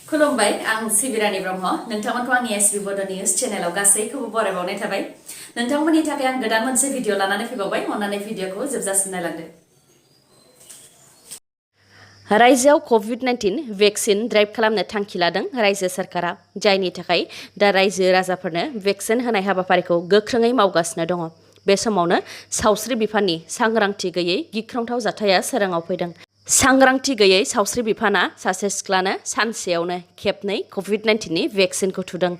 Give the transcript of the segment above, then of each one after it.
खुलुमबाय आं सिबिरानि ब्रह्म नोंथांमोनखौ आंनि sbbodonews चेनेलाव गासैखौबो बरायबावनाय थाबाय नोंथांमोननि थाखाय आं गोदान मोनसे भिडिअ लानानै फैबावबाय अन्नानै भिडिअखौ जोबजासिम नायलांदो रायजोआव कोविड-19 वैक्सीन ड्राइव खालामनो थांखि लादों रायजो सरकारा जायनि थाखाय दा रायजो राजाफोरनो वैक्सीन होनाय हाबाफारिखौ गोख्रोङै मावगासिनो दङ बे समावनो सावस्रि बिफाननि सांग्रांथि गैयै गिख्रंथाव जाथाया सोराङाव फैदों सांग्रांथि गैयै सावस्रि बिफाना सासे सिख्लानो सानसेयावनो खेबनै कोविड-19 नि वैक्सीनखौ थुदों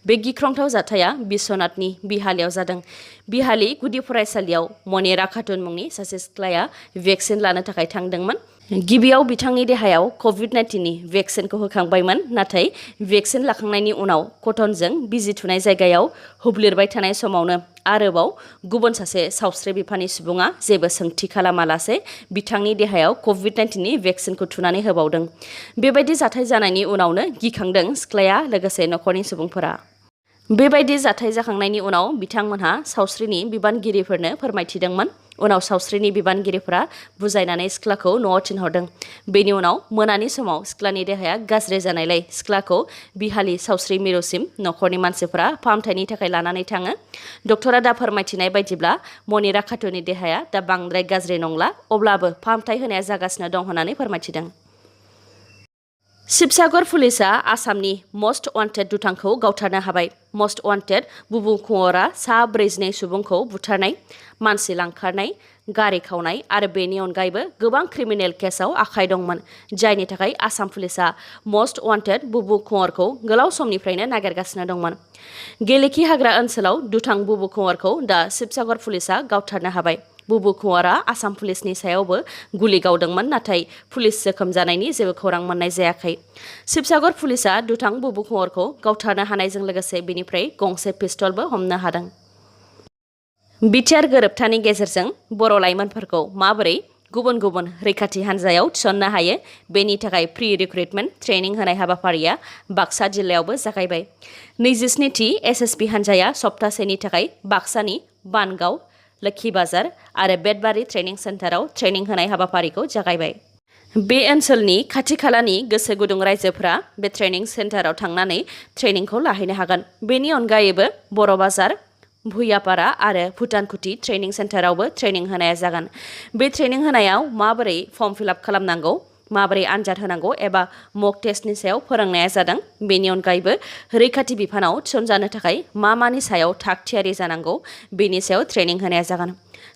बे गिख्रंथाव जाथाया बिश्वनाथनि बिहालियाव जादों बिहाली गुदि फरायसालियाव मनिरा खातुन मुंनि सासे सिख्लाया वैक्सीन लानो थाखाय थांदोंमोन गिबियाव बिथांनि देहायाव कोविड-19 नि वैक्सीनखौ होखांबायमोन नाथाय वैक्सीन लाखांनायनि उनाव कटनजों बिजि थुनाय जायगायाव हुब्लिरबाय थानाय समावनो आरोबाव गुबुन सासे सावस्रि बिफाननि सुबुङा जेबो सोंथि खालामालासे बिथांनि देहायाव कोविड-19 नि वैक्सीनखौ थुनानै होबावदों बेबायदि जाथाय जानायनि उनावनो गिखांदों सिख्लाया लोगोसे नखरनि सुबुंफोरा बेबायदि जाथाय जाखांनायनि उनाव बिथांमोनहा सावस्रिनि बिबानगिरिफोरनो फोरमायथिदोंमोन उनाव सावस्रिनि बिबानगिरिफोरा बुजायनानै सिख्लाखौ न'आव थिनहरदों बेनि उनाव मोनानि समाव सिख्लानि देहाया गाज्रि जानायलाय सिख्लाखौ बिहाली सावस्रि मिरुसिम नखरनि मानसिफोरा फाहामथायनि थाखाय लानानै थाङो डक्टरा दा फोरमायथिनाय बायदिब्ला मनिरा खातुननि देहाया दा बांद्राय गाज्रि नंला अब्लाबो फाहामथाय होनाया जागासिनो दं होननानै फोरमायथिदों शिबसागर पुलिसआ आसामनि मस्ट वान्टेड दुथांखौ गावथारनो हाबाय मस्ट वान्टेड बुबु खुंवरा सा 42 सुबुंखौ बुथारनाय मानसि लांखारनाय गारि खावनाय आरो बेनि अनगायैबो गोबां क्रिमिनेल केसआव आखाइ दंमोन जायनि थाखाय आसाम पुलिसआ मस्ट वान्टेड बुबु खुंवरखौ गोलाव समनिफ्रायनो नागिरगासिनो दंमोन गेलेखि हाग्रा ओनसोलाव दुथां बुबु खुंवरखौ दा शिबसागर पुलिसआ गावथारनो हाबाय बुबु खुंवरा आसाम पुलिसनि सायावबो गुलि गावदोंमोन नाथाय पुलिस जोखोम जानायनि जेबो खौरां मोननाय जायाखै शिबसागर पुलिसआ दुथां बुबु खुंवरखौ गावथारनो हानायजों लोगोसे बिनिफ्राय गंसे पिस्तलबो हमनो हादों BTR गोरोबथानि गेजेरजों बर' लाइमोनफोरखौ माबोरै गुबुन गुबुन रैखाथि हान्जायाव थिसननो हायो बेनि थाखाय प्रि रिक्रुटमेन्ट ट्रेनिं होनाय हाबाफारिया बाक्सा जिल्लायावबो जागायबाय 27थि SSB हान्जाया सप्तासेनि थाखाय बाक्सानि बानगाव लोखि बाजार आरो बेटबारि ट्रेनिं सेन्टाराव ट्रेनिं होनाय हाबाफारिखौ जागायबाय बे ओनसोलनि खाथि खालानि गोसो गुदुं रायजोफोरा बे ट्रेनिं सेन्टाराव थांनानै ट्रेनिंखौ लाहैनो हागोन बेनि अनगायैबो बर' बाजार भुयापारा आरो भुटानकुटी ट्रेनिं सेन्टारावबो ट्रेनिं होनाया जागोन बे ट्रेनिं होनायाव माबोरै फर्म फिलआप खालामनांगौ माबोरै आनजाद होनांगौ एबा मक टेस्टनि सायाव फोरोंनाया जादों बेनि अनगायैबो रैखाथि बिफानाव थिसनजानो थाखाय मानि सायाव थाग थियारि जानांगौ बेनि सायाव ट्रेनिं होनाया जागोन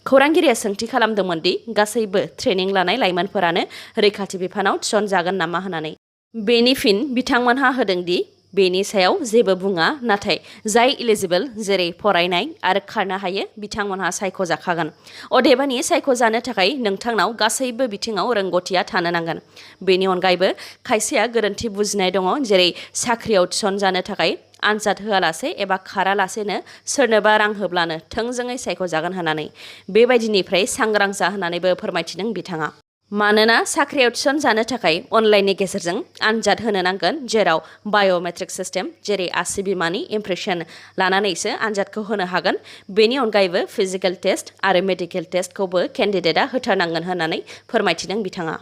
खौरांगिरिया सोंथि खालामदोंमोन दि गासैबो ट्रेनिं लानाय लाइमोनफोरानो रैखाथि बिफानाव थिसनजागोन नामा होननानै बेनि फिन बिथांमोनहा होदों दि बेनि सायाव जेबो बुङा नाथाय जाय इलिजिबल जेरै फरायनाय आरो खारनो हायो बिथांमोनहा सायख'जाखागोन अदेबानि सायख'जानो थाखाय नोंथांनाव गासैबो बिथिङाव रोंग'थिया थानो नांगोन बेनि अनगायैबो खायसेया गोरोन्थि बुजिनाय दङ जेरै साख्रियाव थिसनजानो थाखाय आनजाद होआलासे एबा खारालासेनो सोरनोबा रां होब्लानो थोंजोङै सायख'जागोन होननानै बेबायदिनिफ्राय सांग्रां जा होननानैबो फोरमायथिदों बिथाङा मानोना साख्रियाव थिसनजानो थाखाय अनलाइननि गेजेरजों आनजाद होनो नांगोन जेराव बाय'मेट्रिक सिस्टेम जेरै आसि बिमानि इमप्रेसन लानानैसो आनजादखौ होनो हागोन बेनि अनगायैबो फिजिकेल टेस्ट आरो मेडिकेल टेस्टखौबो केन्डिडेटआ होथारनांगोन होननानै फोरमायथिदों बिथाङा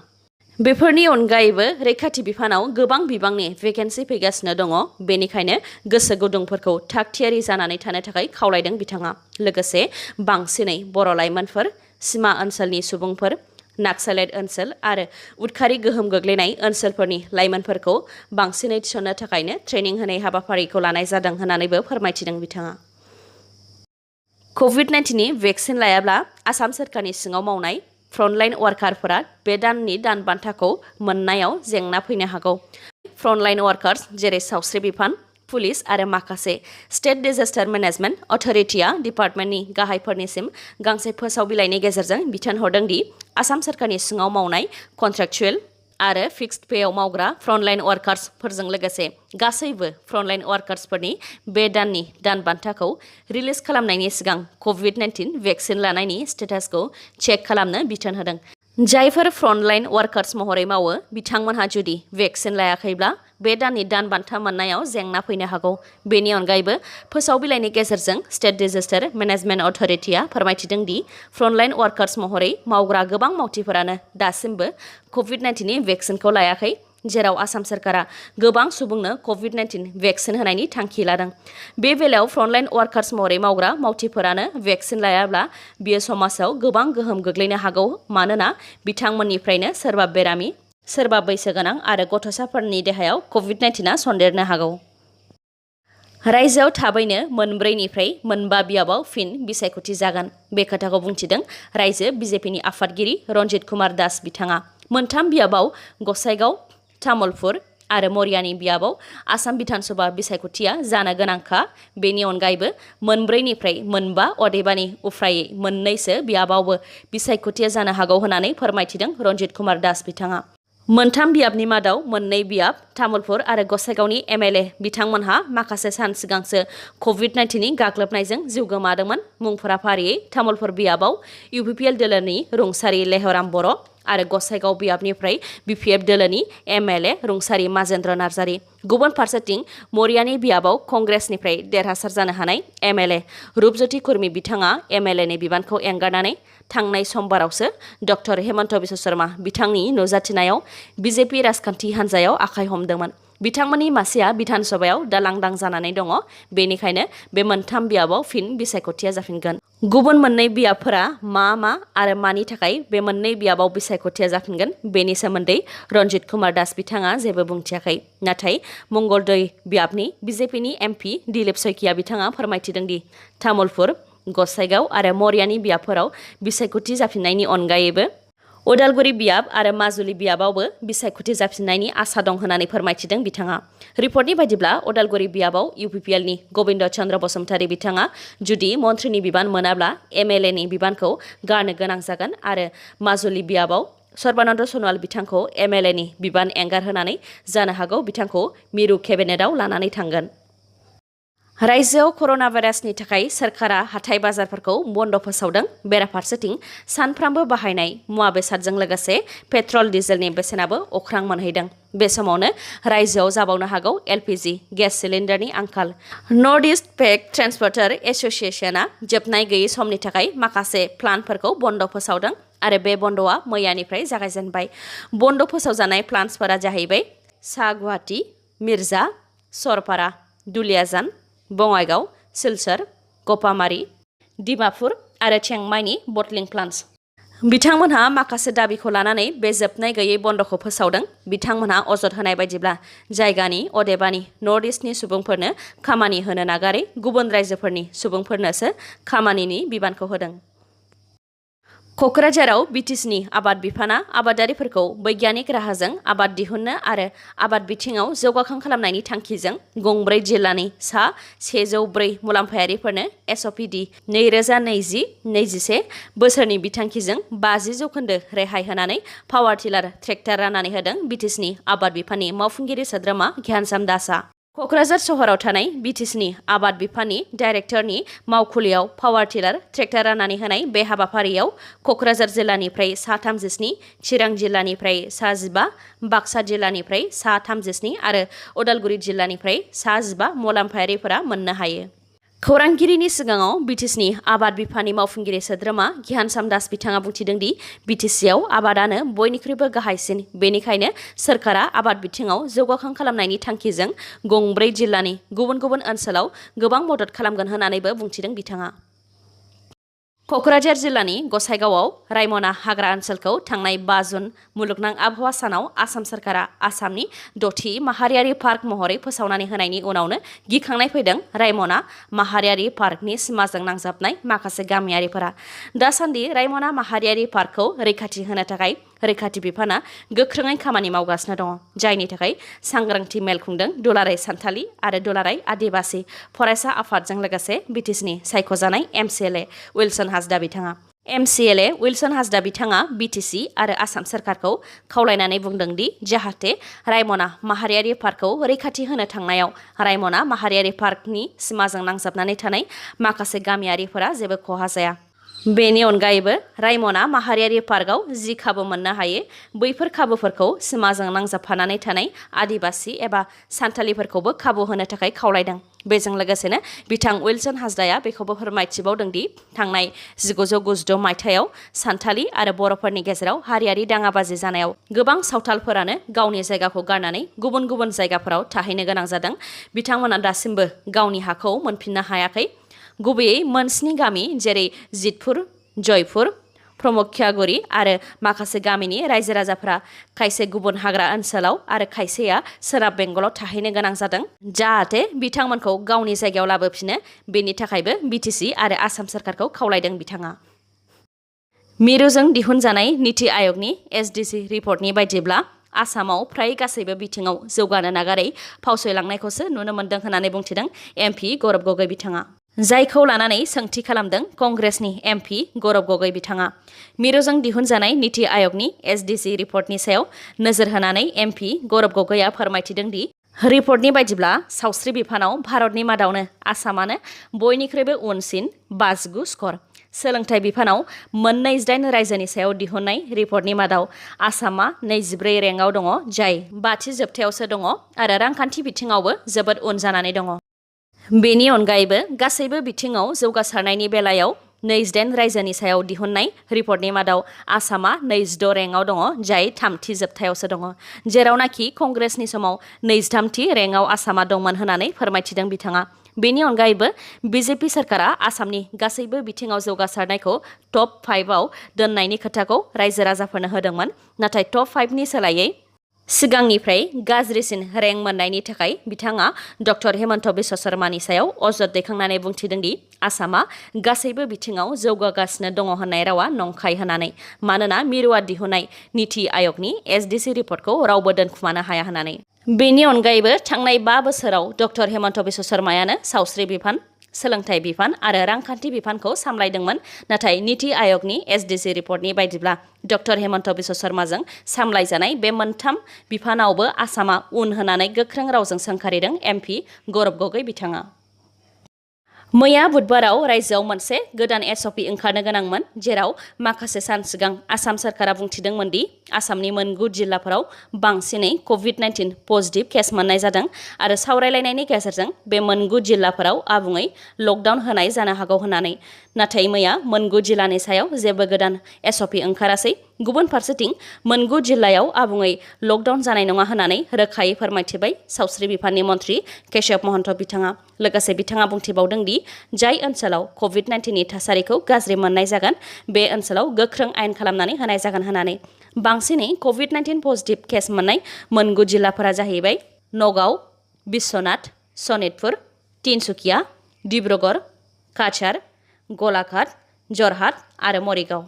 बेफोरनि अनगायैबो रैखाथि बिफानाव गोबां बिबांनि भेकेन्सि फैगासिनो दङ बेनिखायनो गोसो गुदुंफोरखौ थाग थियारि जानानै थानो थाखाय खावलायदों बिथाङा लोगोसे बांसिनै बर' लाइमोनफोर सिमा ओनसोलनि सुबुंफोर नाक्सालाइट ओनसोल आरो उदखारि गोहोम गोग्लैनाय ओनसोलफोरनि लाइमोनफोरखौ बांसिनै थिसननो थाखायनो ट्रेनिं होनाय हाबाफारिखौ लानाय जादों होननानैबो फोरमायथिदों बिथाङा कोविड-19 नि वैक्सीन लायाब्ला आसाम सोरखारनि सिङाव मावनाय फ्रन्टलाइन वार्कारफोरा बे दाननि दान बान्थाखौ मोननायाव जेंना फैनो हागौ फ्रन्टलाइन वार्कार्स जेरै सावस्रि बिफान पुलिस आरो माखासे स्टेट डिजास्टार मेनेजमेन्ट अथरिटिया डिपार्टमेन्टनि गाहायफोरनिसिम गांसे फोसाव बिलाइनि गेजेरजों बिथोन हरदों दि आसाम सोरखारनि सिङाव मावनाय कन्ट्रेक्चुएल आरो फिक्सड पेआव मावग्रा फ्रन्टलाइन वार्कार्सफोरजों लोगोसे गासैबो फ्रन्टलाइन वार्कार्सफोरनि बे दाननि दान बान्थाखौ रिलिज खालामनायनि सिगां कोविड-19 वैक्सीन लानायनि स्टेटासखौ चेक खालामनो बिथोन होदों जायफोर फ्रन्टलाइन वार्कार्स महरै मावो बिथांमोनहा जुदि वैक्सीन लायाखैब्ला बे दाननि दान बान्था मोननायाव जेंना फैनो हागौ बेनि अनगायैबो फोसाव बिलाइनि गेजेरजों स्टेट डिजास्टार मेनेजमेन्ट अथरिटिया फोरमायथिदों दि फ्रन्टलाइन वार्कार्स महरै मावग्रा गोबां मावथिफोरानो दासिमबो कोविड-19 नि वैक्सीनखौ लायाखै जेराव आसाम सरकारा गोबां सुबुंनो कभिड-19 भेक्सिन होनायनि थांखि लादों। बे बेलायाव फ्रन्टलाइन वार्कार्स महरै मावग्रा मावथिफोरानो भेक्सिन लायाब्ला बियो समाजाव गोबां गोहोम गोग्लैनो हागौ मानोना बिथांमोननिफ्रायनो सोरबा बेरामि, सोरबा बैसोगोनां आरो गथ'साफोरनि देहायाव कभिड-19 सन्देरनो हागौ। रायजोआव थाबैनो मोनब्रैनिफ्राय मोनबा बियाबाव फिन बिसायख'थि जागोन। बे खोथाखौ बुंथिदों रायजो बिजेपिनि आफादगिरि रन्जित कुमार दास बिथाङा। मोनथाम बियाबाव गसाइगाव, तामुलपुर आरो मरियानि बियाबाव आसाम बिधानसभा बिसायख'थिया जानो गोनांखा। बेनि अनगायैबो मोनब्रैनिफ्राय मोनबा अदेबानि उफ्रायै मोननैसो बियाबावबो बिसायख'थिया जानो हागौ होननानै फोरमायथिदों रन्जित कुमार दास बिथाङा। मोनथाम बियाबनि मादाव मोननै बियाब तामुलपुर आरो गसाइगावनि एमएलए बिथांमोनहा माखासे सान सिगांसो कभिड-19नि गाग्लोबनायजों जिउ गोमादोंमोन। मुंफोरा फारियै तामुलपुर बियाबाव इउपिपिएल दोलोनि रुंसारि लेहराम बर' आरो गसाइगाव बियाबनिफ्राय बिपिएफ दोलोनि एमएलए रुंसारि माजेन्द्र नार्जारि। गुबुन फारसेथिं मरियानि बियाबाव कंग्रेसनिफ्राय देरहासार जानो हानाय एमएलए रुपज्योति खुर्मी बिथाङा एमएलएनि बिबानखौ एंगारनानै थांनाय समबारावसो डक्टर हेमन्त बिश्व शर्मा बिथांनि नुजाथिनायाव बिजेपि राजखान्थि हान्जायाव आखाइ हमदोंमोन। बिथांमोननि मासिया बिधानसभायाव दा लांदां जानानै दङ। बेनिखायनो बे मोनथाम बियाबाव फिन बिसायख'थिया जाफिनगोन। गुबुन मोननै बियाबफोरा मा आरो मानि थाखाय बे मोननै बियाबाव बिसायख'थिया जाफिनगोन बेनि सोमोन्दै रन्जित कुमार दास बिथाङा जेबो बुंथियाखै। नाथाय मंगलदै बियाबनि बिजेपिनि एमपि दिलीप शइकिया बिथाङा फोरमायथिदों दि तामुलपुर, गसाइगाव आरो मरियानि बियाबफोराव बिसायख'थि जाफिननायनि अनगायैबो उदालगुरि बियाब आरो माजुलि बियाबावबो बिसायख'थि जाफिननायनि आसा दं होननानै फोरमायथिदों बिथाङा। रिपर्टनि बायदिब्ला उदालगुरि बियाबाव इउपिपिएलनि गबिन्द चन्द्र बसुमतारी बिथाङा जुदि मन्थ्रिनि बिबान मोनाब्ला एमएलएनि बिबानखौ गारनो गोनां जागोन आरो माजुलि बियाबाव सर्बानन्द सन'वाल बिथांखौ एमएलएनि बिबान एंगारहोनानै जानो हागौ बिथांखौ मिरु केबिनेटआव लानानै थांगोन। रायजोआव कर'ना भाइरासनि थाखाय सोरखारा हाथाइ बाजारफोरखौ बन्द फोसावदों। बेराफारसेथिं सानफ्रामबो बाहायनाय मुवा बेसादजों लोगोसे पेट्रल डिजेलनि बेसेनाबो अख्रां मोनहैदों। बे समावनो रायजोआव जाबावनो हागौ एलपिजि गेस सिलिन्डारनि आंखाल। नर्थ इस्ट पेक ट्रेन्सपर्टार एस'सिएशनआ जोबनाय गैयै समनि थाखाय माखासे प्लान्टफोरखौ बन्द फोसावदों आरो बे बन्द'आ मैयानिफ्राय जागायजेनबाय। बन्द फोसावजानाय प्लान्टसफोरा जाहैबाय सा गुवाहाटी, मिर्जा, सरपारा, दुलियाजान, बङाइगाव, सिलचर, गपामारि, डिमापुर आरो चेंमाइनि बटलिं प्लान्टस। बिथांमोनहा माखासे दाबिखौ लानानै बे जोबनाय गैयै बन्द'खौ फोसावदों। बिथांमोनहा अजद होनाय बायदिब्ला जायगानि अदेबानि नर्थ इस्टनि सुबुंफोरनो खामानि होनो नागारै गुबुन रायजोफोरनि सुबुंफोरनोसो खामानिनि बिबानखौ होदों। क'क्राझाराव बिटिसिनि आबाद बिफाना आबादारिफोरखौ बैग्यानिक राहाजों आबाद दिहुननो आरो आबाद बिथिङाव जौगाखां खालामनायनि थांखिजों गंब्रै जिल्लानि सा 104 मुलाम्फायारिफोरनो एसअपिडि 2020-21 बोसोरनि बिथांखिजों 50% रेहाय होनानै पावार टिलार ट्रेक्टर राननानै होदों बिटिसिनि आबाद बिफाननि मावफुंगिरि सोद्रोमा घ्यानसाम दासआ। क'क्राझार सहराव थानाय बिटिसिनि आबाद बिफाननि डाइरेक्टरनि मावखुलियाव पावार टिलार ट्रेक्टर राननानै होनाय बे हाबाफारियाव क'क्राझार जिल्लानिफ्राय सा 37, चिरां जिल्लानिफ्राय सा 15, बाक्सा जिल्लानिफ्राय सा 37 आरो उदालगुरि जिल्लानिफ्राय सा 15 मुलाम्फायारिफोरा मोननो हायो। खौरांगिरिनि सिगाङाव बिटिसिनि आबाद बिफाननि मावफुंगिरि सोद्रोमा घ्यानसाम दास बिथाङा बुंथिदों दि बिटिसिआव आबादानो बयनिख्रुइबो गाहायसिन। बेनिखायनो सोरखारा आबाद बिथिङाव जौगाखां खालामनायनि थांखिजों गंब्रै जिल्लानि गुबुन गुबुन ओनसोलाव गोबां मदद खालामगोन होननानैबो बुंथिदों बिथाङा। क'क्राझार जिल्लानि गसाइगावआव रायमना हाग्रा ओनसोलखौ थांनाय 5 जुन मुलुगनां आबहावा सानाव आसाम सोरखारा आसामनि 6थि माहारियारि पार्क महरै फोसावनानै होनायनि उनावनो गिखांनाय फैदों रायमना माहारियारि पार्कनि सिमाजों नांजाबनाय माखासे गामियारिफोरा। दासान्दि रायमना माहारियारि पार्कखौ रैखाथि होनो थाखाय रैखाथि बिफाना गोख्रोङै खामानि मावगासिनो दङ, जायनि थाखाय सांग्रांथि मेल खुंदों दुलाराय सान्थालि आरो दुलाराय आदिबासि फरायसा आफादजों लोगोसे बिटिसिनि सायख'जानाय एमसिएलए उइलसन हाजदा बिथाङा। एमसिएलए उइलसन हाजदा बिथाङा बिटिसि आरो आसाम सोरखारखौ खावलायनानै बुंदों दि जाहाथे रायमना माहारियारि पार्कखौ रैखाथि होनो थांनायाव रायमना माहारियारि पार्कनि सिमाजों नांजाबनानै थानाय माखासे गामियारिफोरा जेबो खहा जाया। बेनि अनगायैबो रायमना माहारियारि पार्कआव जि खाबु मोननो हायो बैफोर खाबुफोरखौ सिमाजों नांजाबफानानै थानाय आदिबासि एबा सान्थालिफोरखौबो खाबु होनो थाखाय खावलायदों। बेजों लोगोसेनो बिथां विल्सन हाजदाया बेखौबो फोरमायथिबावदों दि थांनाय 1996 मायथाइयाव सान्थालि आरो बर'फोरनि गेजेराव हारियारि दाङाबाजि जानायाव गोबां सावथालफोरानो गावनि जायगाखौ गारनानै गुबुन गुबुन जायगाफोराव थाहैनो गोनां जादों। बिथांमोना दासिमबो गावनि हाखौ मोनफिननो हायाखै। गुबैयै मोन 7 गामि जेरै जितपुर, जयपुर, प्रमोक्षागुरि आरो माखासे गामिनि रायजो राजाफ्रा खायसे गुबुन हाग्रा ओनसोलाव आरो खायसेया सोनाब बेंगलाव थाहैनो गोनां जादों जाहाथे बिथांमोनखौ गावनि जायगायाव लाबोफिनो। बेनि थाखायबो बिटिसि आरो आसाम सरकारखौ खावलायदों बिथाङा। मिरुजों दिहुनजानाय नीति आयगनि एसडिसि रिपर्टनि बायदिब्ला आसामाव फ्राय गासैबो बिथिङाव जौगानो नागारै फावसयलांनायखौसो नुनो मोन्दों होननानै बुंथिदों एमपि गौरब गगৈ बिथाङा। जायखौ लानानै सोंथि खालामदों कंग्रेसनि एमपि गौरब गगৈ बिथाङा। मिरुजों दिहुनजानाय नीति आयगनि एसडिसि रिपर्टनि सायाव नोजोर होनानै एमपि गौरब गगैआ फोरमायथिदों दि रिपर्टनि बायदिब्ला सावस्रि बिफानाव भारतनि मादावनो आसामानो बयनिख्रुइबो उनसिन 59 स्कर। सोलोंथाइ बिफानाव मोन 28 रायजोनि सायाव दिहुननाय रिपर्टनि मादाव आसामा 24 रेंकआव दङ, जाय 5थि जोबथायावसो दङ आरो रांखान्थि बिथिङावबो जोबोद उन जानानै दङ। बेनि अनगायैबो गासैबो बिथिङाव जौगासारनायनि बेलायाव 28 रायजोनि सायाव दिहुननाय रिपर्टनि मादाव आसामा 26 रेंकआव दङ, जाय 3थि जोबथायावसो दङ, जेरावनाखि कंग्रेसनि समाव 23थि रेंकआव आसामा दंमोन होननानै फोरमायथिदों बिथाङा। बेनि अनगायैबो बिजेपि सरकारा आसामनि गासैबो बिथिङाव जौगासारनायखौ टप 5आव दोननायनि खोथाखौ रायजो राजाफोरनो होदोंमोन, नाथाय टप 5नि सोलायै सिगांनिफ्राय गाज्रिसिन रेंक मोननायनि थाखाय बिथाङा डक्टर हेमन्त बिश्व शर्मानि सायाव अजद दैखांनानै बुंथिदों दि आसामा गासैबो बिथिङाव जौगागासिनो दङ होननाय रावा नंखाय होननानै, मानोना मिरुआ दिहुननाय नीति आयगनि एसडिसि रिपर्टखौ रावबो दोनखुमानो हाया होननानै। बेनि अनगायैबो थांनाय 5 बोसोराव डक्टर हेमन्त बिश्व शर्मायानो सावस्रि बिफान, सोलोंथाइ बिफान आरो रांखान्थि बिफानखौ सामलायदोंमोन, नाथाय नीति आयगनि एसडिसि रिपर्टनि बायदिब्ला डक्टर हेमन्त बिश्व शर्माजों सामलायजानाय बे मोनथाम बिफानावबो आसामा उन होनानै गोख्रों रावजों सोंखारिदों एमपि गौरब गगै बिथाङा। मैया बुधबाराव रायजोआव मोनसे गोदान एसअपि ओंखारनो गोनांमोन, जेराव माखासे सान सिगां आसाम सरकारा बुंथिदोंमोन दि आसामनि मोन 9 जिल्लाफोराव बांसिनै COVID-19 पजिटिभ केस मोननाय जादों आरो सावरायलायनायनि गेजेरजों बे मोन 9 जिल्लाफोराव आबुङै लकडाउन होनाय जानो हागौ होननानै। नाथाय मैया मोन 9 जिल्लानि सायाव जेबो गोदान एसअपि ओंखारासै। गुबुन फारसेथिं मोन 9 जिल्लायाव आबुङै लकडाउन जानाय नङा होननानै रोखायै फोरमायथिबाय सावस्रि बिफाननि मन्थ्रि केशव महन्त बिथाङा। लोगोसे बिथाङा बुंथिबावदों दि जाय ओनसोलाव COVID-19नि थासारिखौ गाज्रि मोननाय जागोन, बे ओनसोलाव गोख्रों आयेन खालामनानै होनाय जागोन होननानै। बांसिनै COVID-19 पजिटिभ केस मोननाय मोन 9 जिल्लाफोरा जाहैबाय नगाव, बिश्वनाथ, सनितपुर, तिनसुकिया, डिब्रुगड़, काछार, गलाघाट, जरहाट आरो मरिगाव।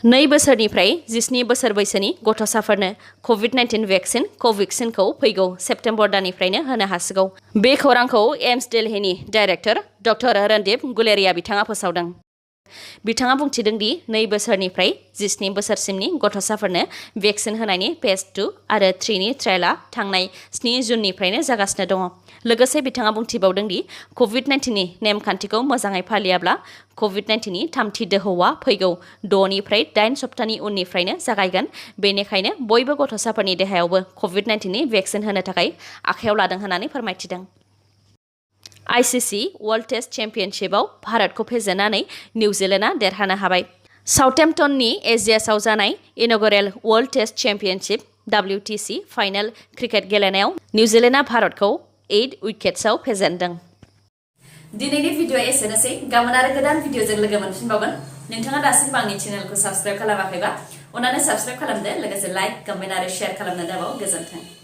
2 बोसोरनिफ्राय 17 बोसोर बैसोनि गथ'साफोरनो COVID-19 भेक्सिन क'भेक्सिनखौ फैगौ सेप्तेम्बर दाननिफ्रायनो होनो हासिगौ। बे खौरांखौ एम्स दिल्लीनि डाइरेक्टर डक्टर रणदीप गुलेरिया बिथाङा फोसावदों। बिथाङा बुंथिदों दि 2 बोसोरनिफ्राय 17 बोसोरसिमनि गथ'साफोरनो भेक्सिन होनायनि फेज 2 आरो 3 नि ट्रायलआ थांनाय 7 जुननिफ्रायनो जागासिनो दङ। लोगोसे बिथाङा बुंथिबावदों दि COVID-19नि नेमखान्थिखौ मोजाङै फालियाब्ला COVID-19नि 3थि दोहौआ फैगौ 6 निफ्राय 8 सप्तानि उननिफ्रायनो जागायगोन। बेनिखायनो बयबो गथ'साफोरनि देहायावबो COVID-19नि भेक्सिन होनो थाखाय आखायाव लादों होननानै फोरमायथिदों। आईसीसी वर्ल्ड टेस्ट चेम्पियनशिपआव भारतखौ फेजेननानै निउजिलेन्डआ देरहानो हाबाय। साउथेम्पटननि एजियासआव जानाय inaugural world test championship WTC final cricket गेलेनायाव निउजिलेन्डआ भारतखौ 8 उइकेट्सआव फेजेनदों। दिनैनि भिडिअ'आ एसेनोसै। गाबोन आरो गोदान भिडिअ'जों लोगो मोनफिनबावगोन। नोंथाङा दासिमबो आंनि चेनेलखौ साबस्क्राइब खालामाखैबा अन्नानै साबस्क्राइब खालामदो, लोगोसे लाइक, कमेन्ट आरो शेयार खालामनो दाबाव। गोजोन्थों।